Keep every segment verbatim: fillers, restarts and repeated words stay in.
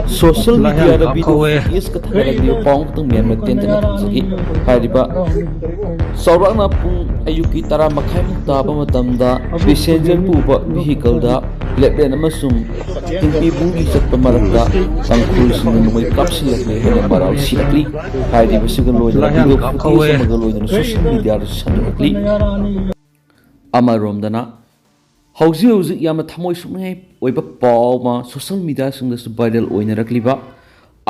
Social ꯃꯤꯗꯤꯌꯥꯗ video ꯐꯨꯇꯦꯖꯀ ꯊꯥꯒꯠꯂꯛꯂꯤꯕ ꯄꯥꯎ ꯑꯃꯈꯛꯇꯪ ꯃꯌꯥꯝꯅ ꯇꯦꯟꯇꯛꯅ ꯊꯝꯖꯒꯦ꯫ ꯍꯥꯏꯔꯤꯕ ꯆꯥꯎꯔꯥꯛꯅ ꯄꯨꯡ ꯑꯌꯨꯛꯀꯤ ꯇꯔꯥ ꯃꯈꯥꯏꯃꯨꯛ ꯇꯥꯕ ꯃꯇꯝꯗ ꯄꯦꯁꯦꯟꯖꯔ ꯄꯨꯕ ꯚꯤꯍꯤꯀꯜꯗ ꯂꯦꯞꯂꯦꯟ ꯑꯃꯁꯨꯡ ꯇꯤꯟꯄꯤꯕꯨꯡꯒꯤ ꯆꯠꯄ ꯃꯔꯛꯇ ꯇꯥꯡꯈꯨꯜꯁꯤꯡꯅ ꯅꯣꯡꯃꯩ ꯀꯥꯞꯁꯤꯜꯂꯛꯂꯦ ꯍꯥꯏꯅ ꯃꯔꯥꯜ ꯁꯤꯔꯛꯂꯤ꯫ ꯍꯥꯏꯔꯤꯕꯁꯤꯒ ꯂꯣꯏꯅꯅ ꯚꯤꯗꯤꯑꯣ ꯐꯨꯇꯦꯖ ꯑꯃꯒ ꯂꯣꯏꯅꯅ ꯁꯣꯁꯤꯌꯦꯜ ꯃꯤꯗꯤꯌꯥꯗ ꯁꯟꯗꯣꯛꯂꯤ꯫ ꯑꯃꯔꯣꯝꯗꯅ ꯍꯧꯖꯤꯛ ꯍꯧꯖꯤꯛ ꯌꯥꯝꯅ ꯊꯃꯣꯏ ꯁꯣꯛꯅꯤꯡꯉꯥꯏ ꯑꯣꯏꯕ ꯄꯥꯎ ꯑꯃ ꯁꯣꯁꯤꯌꯦꯜ ꯃꯤꯗꯤꯌꯥꯁꯤꯡꯗꯁꯨ ꯚꯥꯏꯔꯦꯜ ꯑꯣꯏꯅꯔꯛꯂꯤꯕ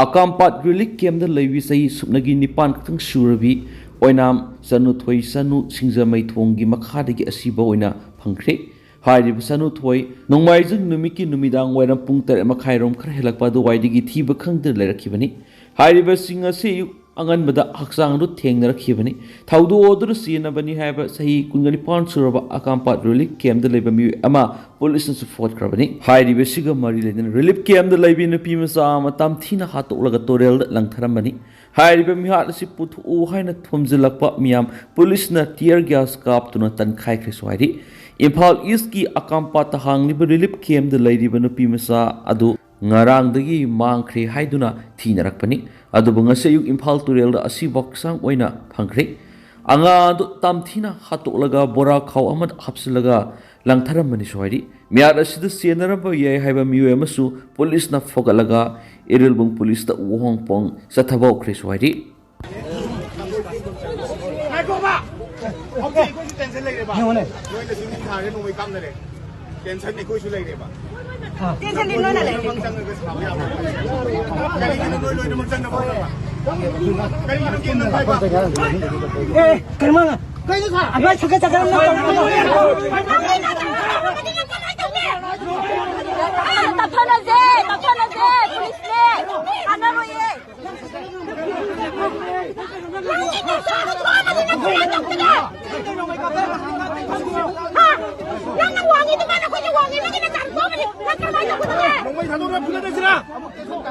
ꯑꯀꯥꯝꯄꯥꯠ ꯔꯤꯂꯤꯐ ꯀꯦꯝꯗ ꯂꯩꯕꯤ ꯆꯍꯤ ꯁꯨꯞꯅꯒꯤ ꯅꯤꯄꯥꯟ ꯈꯛꯇꯪ ꯁꯨꯔꯕꯤ ꯑꯣꯏꯅꯥꯝ ꯆꯅꯨꯊꯣꯏ ꯆꯅꯨ ꯁꯤꯡꯖꯃꯩ ꯊꯣꯡꯒꯤ ꯃꯈꯥꯗꯒꯤ ꯑꯁꯤꯕ ꯑꯣꯏꯅ ꯐꯪꯈ꯭ꯔꯦ꯫ ꯍꯥꯏꯔꯤꯕ ꯆꯅꯨꯊꯣꯏ ꯅꯣꯡꯃꯥꯏꯖꯤꯡ ꯅꯨꯃꯤꯠꯀꯤ ꯅꯨꯃꯤꯗꯥꯡ ꯋꯥꯏꯔꯝ ꯄꯨꯡ ꯇꯔꯦꯠ ꯃꯈꯥꯏꯔꯣꯝ ꯈꯔ ꯍꯦꯜꯂꯛꯄ ꯑꯗꯨꯋꯥꯏꯗꯒꯤ ꯊꯤꯕ ꯈꯪꯗꯅ ꯂꯩꯔꯛꯈꯤꯕꯅꯤ꯫ ꯍꯥꯏꯔꯤꯕꯁꯤꯡ ꯑꯁꯤ ꯑꯌꯨꯛ ꯑꯉꯟꯕꯗ ꯍꯛꯆꯥꯡ ꯑꯗꯨ ꯊꯦꯡꯅꯔꯛꯈꯤꯕꯅꯤ꯫ ꯊꯧꯗꯣꯛ ꯑꯗꯨꯗ ꯆꯦꯟꯅꯕꯅꯤ ꯍꯥꯏꯕ ꯆꯍꯤ ꯀꯨꯟꯒ ꯅꯤꯄꯥꯟ ꯁꯨꯔꯕ ꯑꯀꯥꯝꯄꯥꯠ ꯔꯤꯂꯤꯐ ꯀꯦꯝꯗ ꯂꯩꯕ ꯃꯤꯑꯣꯏ ꯑꯃ ꯄꯨꯂꯤꯁꯅꯁꯨ ꯐꯣꯠꯈ꯭ꯔꯕꯅꯤ꯫ ꯍꯥꯏꯔꯤꯕꯁꯤꯒ ꯃꯔꯤ ꯂꯩꯅꯅ ꯔꯤꯂꯤꯐ ꯀꯦꯝꯗ ꯂꯩꯕꯤ ꯅꯨꯄꯤ ꯃꯆꯥ ꯑꯃ ꯇꯝꯊꯤꯅ ꯍꯥꯠꯇꯣꯛꯂꯒ ꯇꯨꯔꯦꯜꯗ ꯂꯪꯊꯔꯝꯕꯅꯤ꯫ ꯍꯥꯏꯔꯤꯕ ꯃꯤꯍꯥꯠ ꯑꯁꯤ ꯄꯨꯊꯣꯛꯎ ꯍꯥꯏꯅ ꯊꯣꯝꯖꯤꯜꯂꯛꯄ ꯃꯤꯌꯥꯝ ꯄꯨꯂꯤꯁꯅ ꯇꯤꯌꯔ ꯒ꯭ꯌꯥꯁ ꯀꯥꯞꯇꯨꯅ ꯇꯟꯈꯥꯏꯈ꯭ꯔꯦꯁꯨ ꯍꯥꯏꯔꯤ꯫ ꯏꯝꯐꯥꯜ ꯏꯁꯀꯤ ꯑꯀꯥꯝꯄꯥꯠꯇ ꯍꯥꯡꯂꯤꯕ ꯔꯤꯂꯤꯐ ꯀꯦꯝꯗ ꯂꯩꯔꯤꯕ ꯅꯨꯄꯤ ꯃꯆꯥ ꯑꯗꯨ ꯉꯔꯥꯡꯗꯒꯤ ꯃꯥꯡꯈ꯭ꯔꯦ ꯍꯥꯏꯗꯨꯅ ꯊꯤꯅꯔꯛꯄꯅꯤ꯫ ꯑꯗꯨꯕꯨ ꯉꯁꯤ ꯑꯌꯨꯛ ꯏꯝꯐꯥꯜ ꯇꯨꯔꯦꯜꯗ ꯑꯁꯤꯕ ꯍꯛꯆꯥꯡ ꯑꯣꯏꯅ ꯐꯪꯈ꯭ꯔꯦ꯫ ꯑꯉꯥꯡ ꯑꯗꯨ ꯇꯝꯊꯤꯅ ꯍꯥꯠꯇꯣꯛꯂꯒ ꯕꯣꯔꯥ ꯈꯥꯎ ꯑꯃꯗ ꯍꯥꯞꯆꯤꯜꯂꯒ ꯂꯪꯊꯔꯝꯕꯅꯤꯁꯨ ꯍꯥꯏꯔꯤ꯫ ꯃꯤꯍꯥꯠ ꯑꯁꯤꯗ ꯆꯦꯟꯅꯔꯝꯕ ꯌꯥꯏ ꯍꯥꯏꯕ ꯃꯤꯑꯣꯏ ꯑꯃꯁꯨ ꯄꯨꯂꯤꯁꯅ ꯐꯒꯠꯂꯒ ꯏꯔꯤꯜꯕꯨꯡ ꯄꯨꯂꯤꯁꯇ ꯋꯥꯍꯣꯡ ꯄꯣꯡ ꯆꯠꯊꯕ ꯍꯧꯈ꯭ꯔꯦꯁꯨ ꯍꯥꯏꯔꯤ꯫ ꯉꯥꯏꯈꯣꯕ! ꯍꯧꯖꯤꯛ ꯑꯩꯈꯣꯏꯁꯨ ꯇꯦꯟꯁꯟ ꯂꯩꯔꯦꯕ꯫ ꯌꯦꯡꯉꯨꯅꯦ꯫ ꯅꯣꯏꯅ ꯁꯤ ꯃꯤ ꯊꯥꯔꯦ, ꯅꯣꯡꯃꯩ ꯀꯥꯞꯅꯔꯦ꯫ ꯇꯦꯟꯁꯟ ꯑꯩꯈꯣꯏꯁꯨ ꯂꯩꯔꯦꯕ꯫ ꯑꯥ꯫ ꯇꯦꯟꯁꯟꯗꯤ ꯅꯣꯏꯅ ꯂꯩꯔꯦ꯫ ꯂꯣꯏꯅꯃꯛ ꯆꯪꯉꯒ ꯁꯥꯕ ꯌꯥꯕ꯫ ꯀꯔꯤꯒꯤꯅꯣ ꯅꯣꯏ ꯂꯣꯏꯅꯃꯛ ꯆꯪꯅꯕ ꯍꯣꯠꯅꯕ? ꯀꯔꯤꯒꯤꯅꯣ ꯀꯦꯝꯗ ꯂꯩꯕ? ꯑꯦ, ꯀꯩꯅꯣ ꯃꯥꯅ? ꯀꯩꯅꯣ ꯁꯥ? ꯑꯉꯥꯡ ꯁꯨꯡꯆꯠ ꯆꯠꯆꯔꯝꯃꯣꯏ꯫ ꯇꯞꯊꯅꯁꯦ, ꯇꯞꯊꯅꯁꯦ, ꯄꯨꯂꯤꯁꯅꯦ, ꯊꯥꯖꯔꯣꯏꯌꯦ꯫ ꯅꯪꯅ ꯋꯥꯡꯉꯤ ꯑꯗꯨꯃꯥꯏꯅ ꯑꯩꯈꯣꯏꯁꯨ ꯋꯥꯡꯉꯤ, ꯅꯪꯒꯤ ꯅꯆꯥ ꯅꯨꯄꯥ ꯑꯃꯅꯤ, ꯅꯪ ꯀꯃꯥꯏꯅ ꯇꯧꯒꯗꯕ? ꯅꯣꯡꯃꯩ ꯊꯥꯗꯣꯛꯑꯒ ꯐꯨꯗꯠꯂꯁꯤꯔꯥ?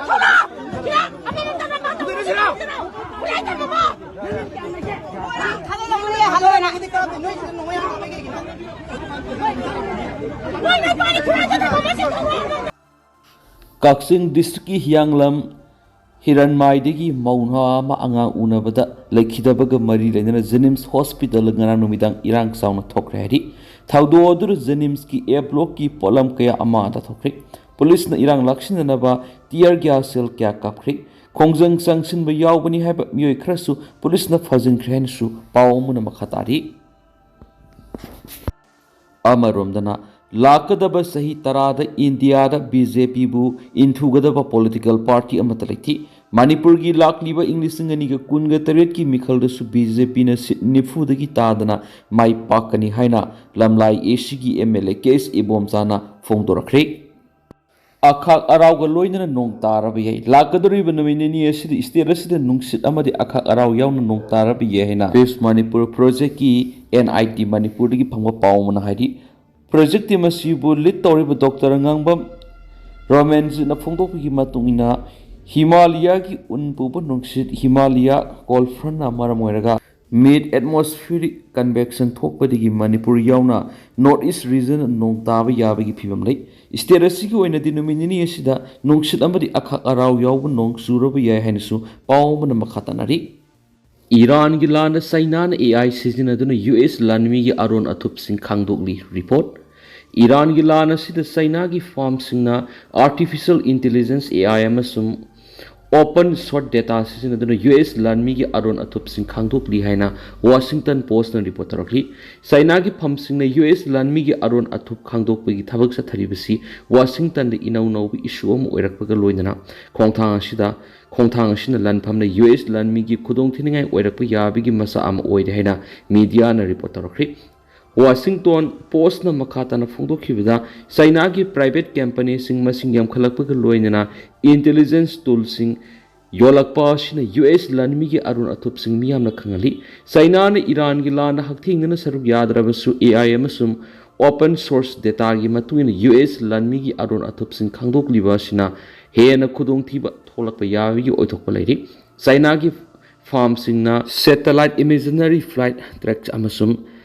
ꯊꯣꯛꯂꯛꯑꯣ! ꯁꯤꯗ ꯑꯃꯅ ꯇꯧꯔꯝꯃꯣ, ꯐꯨꯗꯠꯂꯁꯤꯔꯥ? ꯐꯨꯗꯠꯂꯣ! ꯐꯨꯗꯠꯂꯣ! ꯅꯣꯏ ꯅꯨꯄꯥꯅꯤ ꯐꯨꯗꯠꯂꯣ! ꯀꯛꯆꯤꯡ ꯗꯤꯁꯇ꯭ꯔꯤꯛꯀꯤ ꯍꯤꯌꯥꯡꯂꯝ ꯍꯤꯔꯟꯃꯥꯏꯗꯒꯤ ꯃꯧ ꯅꯍꯥ ꯑꯃ ꯑꯉꯥꯡ ꯎꯅꯕꯗ ꯂꯩꯈꯤꯗꯕꯒ ꯃꯔꯤ ꯂꯩꯅꯅ ꯖꯦꯅꯤꯝꯁ ꯍꯣꯁꯄꯤꯇꯥꯜꯗ ꯉꯔꯥꯡ ꯅꯨꯃꯤꯗꯥꯡ ꯏꯔꯥꯡ ꯆꯥꯎꯅ ꯊꯣꯛꯈ꯭ꯔꯦ ꯍꯥꯏꯔꯤ꯫ ꯊꯧꯗꯣꯛ ꯑꯗꯨꯗ ꯖꯦꯅꯤꯝꯁꯀꯤ ꯑꯦ ꯕ꯭ꯂꯣꯛꯀꯤ ꯄꯣꯠꯂꯝ ꯀꯌꯥ ꯑꯃ ꯇꯥꯊꯣꯛꯈ꯭ꯔꯦ꯫ ꯄꯨꯂꯤꯁꯅ ꯏꯔꯥꯡ ꯂꯥꯛꯁꯤꯟꯅꯅꯕ ꯇꯤꯌꯔ ꯒ꯭ꯌꯥꯁ ꯁꯦꯜ ꯀꯌꯥ ꯀꯥꯞꯈ꯭ꯔꯦ꯫ ꯈꯣꯡꯖꯪ ꯆꯪꯁꯤꯟꯕ ꯌꯥꯎꯕꯅꯤ ꯍꯥꯏꯕ ꯃꯤꯑꯣꯏ ꯈꯔꯁꯨ ꯄꯨꯂꯤꯁꯅ ꯐꯥꯖꯤꯟꯈ꯭ꯔꯦ ꯍꯥꯏꯅꯁꯨ ꯄꯥꯎ ꯑꯃꯅ ꯃꯈꯥ ꯇꯥꯔꯤ꯫ ꯑꯃꯔꯣꯝꯗꯅ, ꯂꯥꯛꯀꯗꯕ ꯆꯍꯤ ꯇꯔꯥꯗ ꯏꯟꯗꯤꯌꯥꯗ ꯕꯤ ꯖꯦ ꯄꯤꯕꯨ ꯏꯟꯊꯨꯒꯗꯕ ꯄꯣꯂꯤꯇꯤꯀꯦꯜ ꯄꯥꯔꯇꯤ ꯑꯃꯠꯇ ꯂꯩꯇꯦ꯫ ꯃꯅꯤꯄꯨꯔꯒꯤ ꯂꯥꯛꯂꯤꯕ ꯏꯪ ꯂꯤꯁꯤꯡ ꯑꯅꯤꯒ ꯀꯨꯟꯒ ꯇꯔꯦꯠꯀꯤ ꯃꯤꯈꯜꯗꯁꯨ ꯕꯤ ꯖꯦ ꯄꯤꯅ ꯁꯤꯠ ꯅꯤꯐꯨꯗꯒꯤ ꯇꯥꯗꯅ ꯃꯥꯏ ꯄꯥꯛꯀꯅꯤ ꯍꯥꯏꯅ ꯂꯝꯂꯥꯏ ꯑꯦ ꯁꯤꯒꯤ ꯑꯦꯝ ꯑꯦꯜ ꯑꯦ ꯀꯦ ꯑꯦꯁ ꯏꯕꯣꯝꯆꯥꯅ ꯐꯣꯡꯗꯣꯔꯛꯈ꯭ꯔꯦ꯫ ꯑꯈꯥꯛ ꯑꯔꯥꯎꯒ ꯂꯣꯏꯅꯅ ꯅꯣꯡ ꯇꯥꯔꯕ ꯌꯥꯏ꯫ ꯂꯥꯛꯀꯗꯧꯔꯤꯕ ꯅꯨꯃꯤꯠ ꯅꯤꯅꯤ ꯑꯁꯤꯗ ꯁ꯭ꯇꯦꯠ ꯑꯁꯤꯗ ꯅꯨꯡꯁꯤꯠ ꯑꯃꯗꯤ ꯑꯈꯥꯛ ꯑꯔꯥꯎ ꯌꯥꯎꯅ ꯅꯣꯡ ꯇꯥꯔꯕ ꯌꯥꯏ ꯍꯥꯏꯅ ꯋꯦꯁ ꯃꯅꯤꯄꯨꯔ ꯄ꯭ꯔꯣꯖꯦꯛꯀꯤ ꯑꯦꯟ ꯑꯥꯏ ꯇꯤ ꯃꯅꯤꯄꯨꯔꯗꯒꯤ ꯐꯪꯕ ꯄꯥꯎ ꯑꯃꯅ ꯍꯥꯏꯔꯤ꯫ ꯄ꯭ꯔꯣꯖꯦꯛ ꯇꯤꯝ ꯑꯁꯤꯕꯨ ꯂꯤꯗ ꯇꯧꯔꯤꯕ ꯗꯣꯛꯇꯔ ꯉꯥꯡꯕꯝ ꯔꯣꯃꯦꯟꯖꯤꯠꯅ ꯐꯣꯡꯗꯣꯛꯄꯒꯤ ꯃꯇꯨꯡ ꯏꯟꯅ, ꯍꯤꯃꯥꯂꯌꯥꯒꯤ ꯎꯟ ꯄꯨꯕ ꯅꯨꯡꯁꯤꯠ, ꯍꯤꯃꯥꯂꯌꯥ ꯀꯣꯜ ꯐ꯭ꯔꯟꯠꯅ ꯃꯔꯝ ꯑꯣꯏꯔꯒ ꯃꯤꯗ ꯑꯦꯠꯃꯣꯁꯐꯤꯌꯔꯤꯛ ꯀꯟꯚꯦꯛꯁꯟ ꯊꯣꯛꯄꯗꯒꯤ ꯃꯅꯤꯄꯨꯔ ꯌꯥꯎꯅ ꯅꯣꯔꯠ ꯏꯁ ꯔꯤꯖꯟ ꯅꯣꯡ ꯇꯥꯕ ꯌꯥꯕꯒꯤ ꯐꯤꯕꯝ ꯂꯩ꯫ ꯁ꯭ꯇꯦꯠ ꯑꯁꯤꯒꯤ ꯑꯣꯏꯅꯗꯤ ꯅꯨꯃꯤꯠ ꯅꯤꯅꯤ ꯑꯁꯤꯗ ꯅꯨꯡꯁꯤꯠ ꯑꯃꯗꯤ ꯑꯈꯥꯛ ꯑꯔꯥꯎ ꯌꯥꯎꯕ ꯅꯣꯡ ꯆꯨꯔꯕ ꯌꯥꯏ ꯍꯥꯏꯅꯁꯨ ꯄꯥꯎ ꯑꯃꯅ ꯃꯈꯥ ꯇꯥꯅꯔꯤ꯫ ꯏꯔꯥꯟꯒꯤ ꯂꯥꯟꯗ ꯆꯩꯅꯥꯅ ꯑꯦ ꯑꯥꯏ ꯁꯤꯖꯤꯟꯅꯗꯨꯅ ꯌꯨ ꯑꯦꯁ ꯂꯥꯟꯃꯤꯒꯤ ꯑꯔꯣꯟ ꯑꯊꯨꯞꯁꯤꯡ ꯈꯪꯗꯣꯛꯂꯤ꯫ ꯔꯤꯄꯣꯔꯠ꯫ ꯏꯔꯥꯟꯒꯤ ꯂꯥꯟ ꯑꯁꯤꯗ ꯆꯩꯅꯥꯒꯤ ꯐꯥꯔꯝꯁꯤꯡꯅ ꯑꯥꯔꯇꯤꯐꯤꯁꯤꯌꯦꯜ ꯏꯟꯇꯦꯂꯤꯖꯦꯟꯁ, ꯑꯦ ꯑꯥꯏ, ꯑꯃꯁꯨꯡ ꯑꯣꯄꯟ ꯁꯣꯔꯁ ꯗꯦꯇꯥ ꯁꯤꯖꯤꯟꯅꯗꯨꯅ ꯌꯨ ꯑꯦꯁ ꯂꯥꯟꯃꯤꯒꯤ ꯑꯔꯣꯟ ꯑꯊꯨꯞꯁꯤꯡ ꯈꯪꯗꯣꯛꯂꯤ ꯍꯥꯏꯅ ꯋꯥꯁꯤꯡꯇꯟ ꯄꯣꯁꯅ ꯔꯤꯄꯣꯔꯠ ꯇꯧꯔꯛꯂꯤ꯫ ꯆꯩꯅꯥꯒꯤ ꯐꯥꯔꯝꯁꯤꯡꯅ ꯌꯨ ꯑꯦꯁ ꯂꯥꯟꯃꯤꯒꯤ ꯑꯔꯣꯟ ꯑꯊꯨꯞ ꯈꯪꯗꯣꯛꯄꯒꯤ ꯊꯕꯛ ꯆꯠꯊꯔꯤꯕꯁꯤ ꯋꯥꯁꯤꯡꯇꯟꯗ ꯏꯅꯧ ꯅꯧꯕ ꯏꯁꯨ ꯑꯃ ꯑꯣꯏꯔꯛꯄꯒ ꯂꯣꯏꯅꯅ ꯈꯣꯡꯊꯥꯡ ꯑꯁꯤꯗ, ꯈꯣꯡꯊꯥꯡ ꯑꯁꯤꯅ ꯂꯥꯟꯐꯝꯅ ꯌꯨ ꯑꯦꯁ ꯂꯥꯟꯃꯤꯒꯤ ꯈꯨꯗꯣꯡꯊꯤꯅꯤꯡꯉꯥꯏ ꯑꯣꯏꯔꯛꯄ ꯌꯥꯕꯒꯤ ꯃꯆꯥꯛ ꯑꯃ ꯑꯣꯏꯔꯦ ꯍꯥꯏꯅ ꯃꯤꯗꯤꯌꯥꯅ ꯔꯤꯄꯣꯔꯠ ꯇꯧꯔꯛꯈ꯭ꯔꯤ꯫ ꯋꯥꯁꯤꯡꯇꯣꯟ ꯄꯣꯁꯅ ꯃꯈꯥ ꯇꯥꯅ ꯐꯣꯡꯗꯣꯛꯈꯤꯕꯗ, ꯆꯩꯅꯥꯒꯤ ꯄ꯭ꯔꯥꯏꯚꯦꯠ ꯀꯝꯄꯅꯤꯁꯤꯡ ꯃꯁꯤꯡ ꯌꯥꯝꯈꯠꯂꯛꯄꯒ ꯂꯣꯏꯅꯅ ꯏꯟꯇꯦꯂꯤꯖꯦꯟꯁ ꯇꯨꯜꯁꯤꯡ ꯌꯣꯜꯂꯛꯄ ꯑꯁꯤꯅ ꯌꯨ ꯑꯦꯁ ꯂꯥꯟꯃꯤꯒꯤ ꯑꯔꯣꯟ ꯑꯊꯨꯞꯁꯤꯡ ꯃꯤꯌꯥꯝꯅ ꯈꯪꯍꯜꯂꯤ꯫ ꯆꯩꯅꯥꯅ ꯏꯔꯥꯟꯒꯤ ꯂꯥꯟꯗ ꯍꯛꯊꯦꯡꯅꯅ ꯁꯔꯨꯛ ꯌꯥꯗ꯭ꯔꯕꯁꯨ, ꯑꯦ ꯑꯥꯏ ꯑꯃꯁꯨꯡ ꯑꯣꯄꯟ ꯁꯣꯔꯁ ꯗꯦꯇꯥꯒꯤ ꯃꯇꯨꯡ ꯏꯟꯅ ꯌꯨ ꯑꯦꯁ ꯂꯥꯟꯃꯤꯒꯤ ꯑꯔꯣꯟ ꯑꯊꯨꯞꯁꯤꯡ ꯈꯪꯗꯣꯛꯂꯤꯕ ꯑꯁꯤꯅ ꯍꯦꯟꯅ ꯈꯨꯗꯣꯡꯊꯤꯕ ꯊꯣꯛꯂꯛꯄ ꯌꯥꯕꯒꯤ ꯑꯣꯏꯊꯣꯛꯄ ꯂꯩꯔꯤ꯫ ꯆꯩꯅꯥꯒꯤ ꯐꯥꯔꯝꯁꯤꯡꯅ ꯁꯦꯇꯦꯂꯥꯏꯠ ꯏꯃꯦꯖꯤꯅꯔꯤ ꯐ꯭ꯂꯥꯏꯠ ꯇ꯭ꯔꯦꯛ ꯑꯃꯁꯨꯡ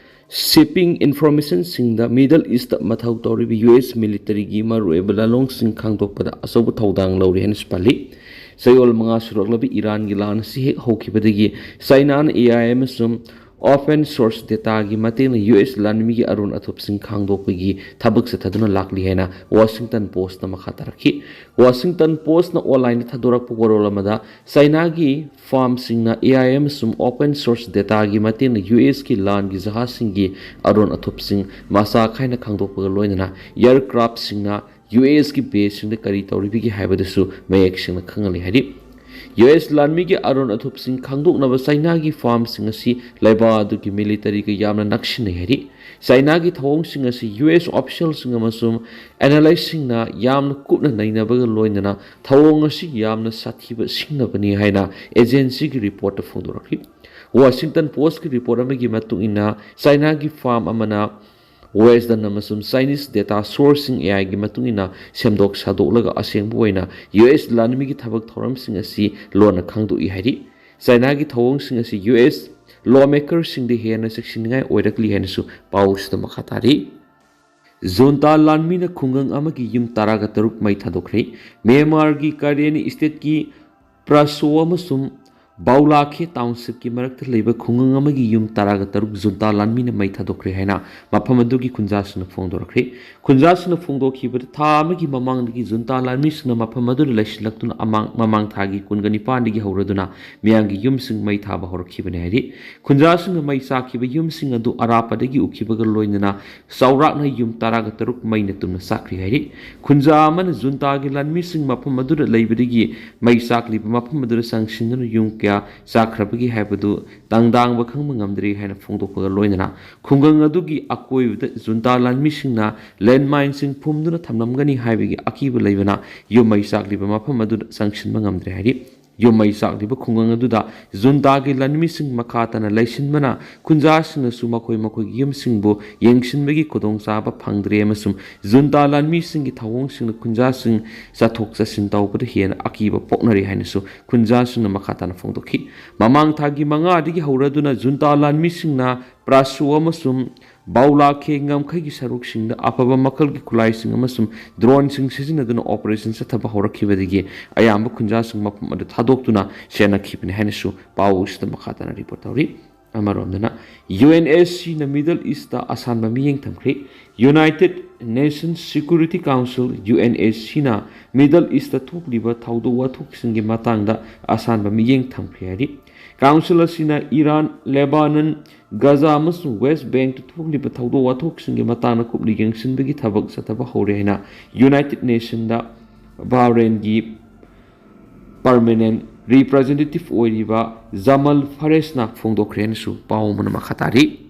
ꯁꯤꯞꯄꯤꯡ ꯏꯟꯐꯣꯔꯃꯦꯁꯟꯁꯤꯡꯗ ꯃꯤꯗꯜ ꯏꯁꯇ ꯃꯊꯧ ꯇꯧꯔꯤꯕ ꯌꯨ ꯑꯦꯁ ꯃꯤꯂꯤꯇꯔꯤꯒꯤ ꯃꯔꯨꯑꯣꯏꯕ ꯂꯥꯂꯣꯡꯁꯤꯡ ꯈꯪꯗꯣꯛꯄꯗ ꯑꯆꯧꯕ ꯊꯧꯗꯥꯡ ꯂꯧꯔꯤ ꯍꯥꯏꯅꯁꯨ ꯄꯜꯂꯤ꯫ ꯆꯌꯣꯜ ꯃꯉꯥ ꯁꯨꯔꯛꯂꯕ ꯏꯔꯥꯟꯒꯤ ꯂꯥꯟ ꯑꯁꯤ ꯍꯦꯛ ꯍꯧꯈꯤꯕꯗꯒꯤ ꯆꯥꯏꯅꯥꯅ ꯑꯦ ꯑꯥꯏ ꯑꯃꯁꯨꯡ ꯑꯣꯄꯟ ꯁꯣꯔꯁ ꯗꯦꯇꯥꯒꯤ ꯃꯇꯦꯡꯅ ꯌꯨ ꯑꯦꯁ ꯂꯥꯟꯃꯤꯒꯤ ꯑꯔꯣꯟ ꯑꯊꯨꯞꯁꯤꯡ ꯈꯪꯗꯣꯛꯄꯒꯤ ꯊꯕꯛ ꯆꯠꯊꯗꯨꯅ ꯂꯥꯛꯂꯤ ꯍꯥꯏꯅ ꯋꯥꯁꯤꯡꯇꯟ ꯄꯣꯁꯇ ꯃꯈꯥ ꯇꯥꯔꯛꯈꯤ꯫ ꯋꯥꯁꯤꯡꯇꯟ ꯄꯣꯁꯅ ꯑꯣꯟꯂꯥꯏꯟꯗ ꯊꯥꯗꯣꯔꯛꯄ ꯋꯥꯔꯣꯜ ꯑꯃꯗ ꯆꯥꯏꯅꯥꯒꯤ ꯐꯥꯔꯝꯁꯤꯡꯅ ꯑꯦ ꯑꯥꯏ ꯑꯃꯁꯨꯡ ꯑꯣꯄꯟ ꯁꯣꯔꯁ ꯗꯦꯇꯥꯒꯤ ꯃꯇꯦꯡꯅ ꯌꯨ ꯑꯦꯁꯀꯤ ꯂꯥꯟꯒꯤ ꯖꯍꯥꯖꯁꯤꯡꯒꯤ ꯑꯔꯣꯟ ꯑꯊꯨꯞꯁꯤꯡ ꯃꯆꯥ ꯈꯥꯏꯅ ꯈꯪꯗꯣꯛꯄꯒ ꯂꯣꯏꯅꯅ ꯑꯦꯌꯔꯀ꯭ꯔꯥꯐꯁꯤꯡꯅ ꯌꯨ ꯑꯦꯁꯀꯤ ꯕꯦꯁꯁꯤꯡꯗ ꯀꯔꯤ ꯇꯧꯔꯤꯕꯒꯦ ꯍꯥꯏꯕꯗꯨꯁꯨ ꯃꯌꯦꯛ ꯁꯦꯡꯅ ꯈꯪꯍꯜꯂꯤ ꯍꯥꯏꯔꯤ꯫ ꯌꯨ ꯑꯦꯁ ꯂꯥꯟꯃꯤꯒꯤ ꯑꯔꯣꯟ ꯑꯊꯨꯞꯁꯤꯡ ꯈꯪꯗꯣꯛꯅꯕ ꯆꯥꯏꯅꯥꯒꯤ ꯐꯥꯔꯝꯁꯤꯡ ꯑꯁꯤ ꯂꯩꯕꯥꯛ ꯑꯗꯨꯒꯤ ꯃꯤꯂꯤꯇꯔꯤꯒ ꯌꯥꯝꯅ ꯅꯛꯁꯤꯟꯅꯩ ꯍꯥꯏꯔꯤ꯫ ꯆꯥꯏꯅꯥꯒꯤ ꯊꯧꯑꯣꯡꯁꯤꯡ ꯑꯁꯤ ꯌꯨ ꯑꯦꯁ ꯑꯣꯐꯤꯁꯤꯌꯦꯜꯁꯤꯡ ꯑꯃꯁꯨꯡ ꯑꯦꯅꯥꯂꯥꯏꯁꯁꯤꯡꯅ ꯌꯥꯝꯅ ꯀꯨꯞꯅ ꯅꯩꯅꯕꯒ ꯂꯣꯏꯅꯅ ꯊꯧꯑꯣꯡ ꯑꯁꯤ ꯌꯥꯝꯅ ꯁꯥꯊꯤꯕ ꯁꯤꯡꯅꯕꯅꯤ ꯍꯥꯏꯅ ꯑꯦꯖꯦꯟꯁꯤꯒꯤ ꯔꯤꯄꯣꯔꯠꯇ ꯐꯣꯡꯗꯣꯔꯛꯂꯤ꯫ ꯋꯥꯁꯤꯡꯇꯟ ꯄꯣꯁꯀꯤ ꯔꯤꯄꯣꯔꯠ ꯑꯃꯒꯤ ꯃꯇꯨꯡ ꯏꯟꯅ, ꯆꯥꯏꯅꯥꯒꯤ ꯐꯥꯔꯝ ꯑꯃꯅ ꯋꯦꯁꯇꯔꯟ ꯑꯃꯁꯨꯡ ꯆꯥꯏꯅꯤꯁ ꯗꯦꯇꯥ ꯁꯣꯔꯁꯁꯤꯡ ꯑꯦ ꯑꯥꯏꯒꯤ ꯃꯇꯨꯡ ꯏꯟꯅ ꯁꯦꯝꯗꯣꯛ ꯁꯥꯗꯣꯛꯂꯒ ꯑꯁꯦꯡꯕ ꯑꯣꯏꯅ ꯌꯨ ꯑꯦꯁ ꯂꯥꯟꯃꯤꯒꯤ ꯊꯕꯛ ꯊꯧꯔꯝꯁꯤꯡ ꯑꯁꯤ ꯂꯣꯟꯅ ꯈꯪꯗꯣꯛꯏ ꯍꯥꯏꯔꯤ꯫ ꯆꯥꯏꯅꯥꯒꯤ ꯊꯧꯑꯣꯡꯁꯤꯡ ꯑꯁꯤ ꯌꯨ ꯑꯦꯁ ꯂꯣ ꯃꯦꯀꯔꯁꯤꯡꯗ ꯍꯦꯟꯅ ꯆꯦꯛꯁꯤꯟꯅꯤꯡꯉꯥꯏ ꯑꯣꯏꯔꯛꯂꯤ ꯍꯥꯏꯅꯁꯨ ꯄꯥꯎꯁꯤꯗ ꯃꯈꯥ ꯇꯥꯔꯤ꯫ ꯖꯨꯟꯇꯥ ꯂꯥꯟꯃꯤꯅ ꯈꯨꯡꯒꯪ ꯑꯃꯒꯤ ꯌꯨꯝ ꯇꯔꯥꯒ ꯇꯔꯨꯛ ꯃꯩ ꯊꯥꯗꯣꯛꯈ꯭ꯔꯦ꯫ ꯃ꯭ꯌꯥꯟꯃꯥꯔꯒꯤ ꯀꯥꯔꯦꯟ ꯁ꯭ꯇꯦꯠꯀꯤ ꯄ꯭ꯔꯥꯁꯣ ꯑꯃꯁꯨꯡ ꯕꯥꯎꯂꯥꯈꯦ ꯇꯥꯎꯟꯁꯤꯞꯀꯤ ꯃꯔꯛꯇ ꯂꯩꯕ ꯈꯨꯡꯒꯪ ꯑꯃꯒꯤ ꯌꯨꯝ ꯇꯔꯥꯒ ꯇꯔꯨꯛ ꯖꯨꯟꯇꯥ ꯂꯥꯟꯃꯤꯅ ꯃꯩ ꯊꯥꯗꯣꯛꯈ꯭ꯔꯦ ꯍꯥꯏꯅ ꯃꯐꯝ ꯑꯗꯨꯒꯤ ꯈꯨꯟꯖꯥꯁꯤꯡꯅ ꯐꯣꯡꯗꯣꯔꯛꯈ꯭ꯔꯦ꯫ ꯈꯨꯟꯖꯥꯁꯤꯡꯅ ꯐꯣꯡꯗꯣꯛꯈꯤꯕꯗ, ꯊꯥ ꯑꯃꯒꯤ ꯃꯃꯥꯡꯗꯒꯤ ꯖꯨꯟꯇꯥ ꯂꯥꯟꯃꯤꯁꯤꯡꯅ ꯃꯐꯝ ꯑꯗꯨꯗ ꯂꯩꯁꯤꯜꯂꯛꯇꯨꯅ ꯑꯃꯥꯡ-, ꯃꯃꯥꯡ ꯊꯥꯒꯤ ꯀꯨꯟꯒ ꯅꯤꯄꯥꯟꯗꯒꯤ ꯍꯧꯔꯗꯨꯅ ꯃꯤꯌꯥꯝꯒꯤ ꯌꯨꯝꯁꯤꯡ ꯃꯩ ꯊꯥꯕ ꯍꯧꯔꯛꯈꯤꯕꯅꯤ ꯍꯥꯏꯔꯤ꯫ ꯈꯨꯟꯖꯥꯁꯤꯡꯅ ꯃꯩ ꯆꯥꯛꯈꯤꯕ ꯌꯨꯝꯁꯤꯡ ꯑꯗꯨ ꯑꯔꯥꯞꯄꯗꯒꯤ ꯎꯈꯤꯕꯒ ꯂꯣꯏꯅꯅ ꯆꯥꯎꯔꯥꯛꯅ ꯌꯨꯝ ꯇꯔꯥꯒ ꯇꯔꯨꯛ ꯃꯩꯅ ꯇꯨꯝꯅ ꯆꯥꯛꯈ꯭ꯔꯦ ꯍꯥꯏꯔꯤ꯫ ꯈꯨꯟꯖꯥ ꯑꯃꯅ ꯖꯨꯟꯇꯥꯒꯤ ꯂꯥꯟꯃꯤꯁꯤꯡ ꯃꯐꯝ ꯑꯗꯨꯗ ꯂꯩꯕꯗꯒꯤ ꯃꯩ ꯆꯥꯛꯂꯤꯕ ꯃꯐꯝ ꯑꯗꯨꯗ ꯆꯪꯁꯤꯟꯗꯨꯅ ꯌꯨꯝ ꯀꯌꯥ ꯆꯥꯛꯈ꯭ꯔꯕꯒꯦ ꯍꯥꯏꯕꯗꯨ ꯇꯥꯡꯗꯥꯡꯕ ꯈꯪꯕ ꯉꯝꯗ꯭ꯔꯤ ꯍꯥꯏꯅ ꯐꯣꯡꯗꯣꯛꯄꯒ ꯂꯣꯏꯅꯅ ꯈꯨꯡꯒꯪ ꯑꯗꯨꯒꯤ ꯑꯀꯣꯏꯕꯗ ꯖꯨꯟꯇꯥ ꯂꯥꯟꯃꯤꯁꯤꯡꯅ ꯂꯦꯟꯃꯥꯏꯟꯁꯤꯡ ꯐꯨꯝꯗꯨꯅ ꯊꯝꯂꯝꯒꯅꯤ ꯍꯥꯏꯕꯒꯤ ꯑꯀꯤꯕ ꯂꯩꯕꯅ ꯌꯨꯝ ꯃꯩ ꯆꯥꯛꯂꯤꯕ ꯃꯐꯝ ꯑꯗꯨꯗ ꯆꯪꯁꯤꯟꯕ ꯉꯝꯗ꯭ꯔꯦ ꯍꯥꯏꯔꯤ꯫ ꯌꯨꯝ ꯃꯩ ꯆꯥꯛꯂꯤꯕ ꯈꯨꯡꯒꯪ ꯑꯗꯨꯗ ꯖꯨꯟꯇꯥꯒꯤ ꯂꯥꯟꯃꯤꯁꯤꯡ ꯃꯈꯥ ꯇꯥꯅ ꯂꯩꯁꯤꯟꯕꯅ ꯈꯨꯟꯖꯥꯁꯤꯡꯅꯁꯨ ꯃꯈꯣꯏ ꯃꯈꯣꯏꯒꯤ ꯌꯨꯝꯁꯤꯡꯕꯨ ꯌꯦꯡꯁꯤꯟꯕꯒꯤ ꯈꯨꯗꯣꯡꯆꯥꯕ ꯐꯪꯗ꯭ꯔꯦ ꯑꯃꯁꯨꯡ ꯖꯨꯟꯇꯥ ꯂꯥꯟꯃꯤꯁꯤꯡꯒꯤ ꯊꯧꯑꯣꯡꯁꯤꯡꯅ ꯈꯨꯟꯖꯥꯁꯤꯡ ꯆꯠꯊꯣꯛ ꯆꯠꯁꯤꯟ ꯇꯧꯕꯗ ꯍꯦꯟꯅ ꯑꯀꯤꯕ ꯄꯣꯛꯅꯔꯤ ꯍꯥꯏꯅꯁꯨ ꯈꯨꯟꯖꯥꯁꯤꯡꯅ ꯃꯈꯥ ꯇꯥꯅ ꯐꯣꯡꯗꯣꯛꯈꯤ꯫ ꯃꯃꯥꯡ ꯊꯥꯒꯤ ꯃꯉꯥꯗꯒꯤ ꯍꯧꯔꯗꯨꯅ ꯖꯨꯟꯇꯥ ꯂꯥꯟꯃꯤꯁꯤꯡꯅ ꯄ꯭ꯔꯥꯁꯨ ꯑꯃꯁꯨꯡ ꯕꯥꯎꯂꯥꯈꯦ ꯉꯝꯈꯩꯒꯤ ꯁꯔꯨꯛꯁꯤꯡꯗ ꯑꯐꯕ ꯃꯈꯜꯒꯤ ꯈꯨꯠꯂꯥꯏꯁꯤꯡ ꯑꯃꯁꯨꯡ ꯗ꯭ꯔꯣꯟꯁꯤꯡ ꯁꯤꯖꯤꯟꯅꯗꯨꯅ ꯑꯣꯄꯔꯦꯁꯟ ꯆꯠꯊꯕ ꯍꯧꯔꯛꯈꯤꯕꯗꯒꯤ ꯑꯌꯥꯝꯕ ꯈꯨꯟꯖꯥꯁꯤꯡ ꯃꯐꯝ ꯑꯗꯨ ꯊꯥꯗꯣꯛꯇꯨꯅ ꯆꯦꯟꯅꯈꯤꯕꯅꯤ ꯍꯥꯏꯅꯁꯨ ꯄꯥꯎ ꯑꯁꯤꯗ ꯃꯈꯥ ꯇꯥꯅ ꯔꯤꯄꯣꯔꯠ ꯇꯧꯔꯤ꯫ ꯑꯃꯔꯣꯝꯗꯅ, ꯌꯨ ꯑꯦꯟ ꯑꯦꯁ ꯁꯤꯅ ꯃꯤꯗꯜ ꯏꯁꯇ ꯑꯁꯥꯟꯕ ꯃꯤꯠꯌꯦꯡ ꯊꯝꯈ꯭ꯔꯤ꯫ United nations security council, U N S ꯁꯤꯅ ꯃꯤꯗꯜ ꯏꯁꯇ ꯊꯣꯛꯂꯤꯕ ꯊꯧꯗꯣꯛ ꯋꯥꯊꯣꯛꯁꯤꯡꯒꯤ ꯃꯇꯥꯡꯗ ꯑꯁꯥꯟꯕ ꯃꯤꯠꯌꯦꯡ ꯊꯝꯈ꯭ꯔꯦ ꯍꯥꯏꯔꯤ꯫ ꯀꯥꯎꯟꯁꯤꯜ ꯑꯁꯤꯅ ꯏꯔꯥꯟ, ꯂꯦꯕꯥꯅꯟ, ꯒꯖꯥ ꯑꯃꯁꯨꯡ ꯋꯦꯁ ꯕꯦꯡꯛꯇ ꯊꯣꯛꯂꯤꯕ ꯊꯧꯗꯣꯛ ꯋꯥꯊꯣꯛꯁꯤꯡꯒꯤ ꯃꯇꯥꯡꯗ ꯀꯨꯞꯅ ꯌꯦꯡꯁꯤꯟꯕꯒꯤ ꯊꯕꯛ ꯆꯠꯊꯕ ꯍꯧꯔꯦ ꯍꯥꯏꯅ ꯌꯨꯅꯥꯏꯇꯦꯗ ꯅꯦꯁꯟꯗ ꯕꯍꯔꯦꯟꯒꯤ ꯄꯔꯃꯅꯦꯟ ꯔꯤꯄ꯭ꯔꯖꯦꯟꯇꯦꯇꯤꯚ ꯑꯣꯏꯔꯤꯕ ꯖꯃꯜ ꯐꯔꯦꯁꯅ ꯐꯣꯡꯗꯣꯛꯈ꯭ꯔꯦ ꯍꯥꯏꯅꯁꯨ ꯄꯥꯎ ꯑꯃꯅ ꯃꯈꯥ ꯇꯥꯔꯤ꯫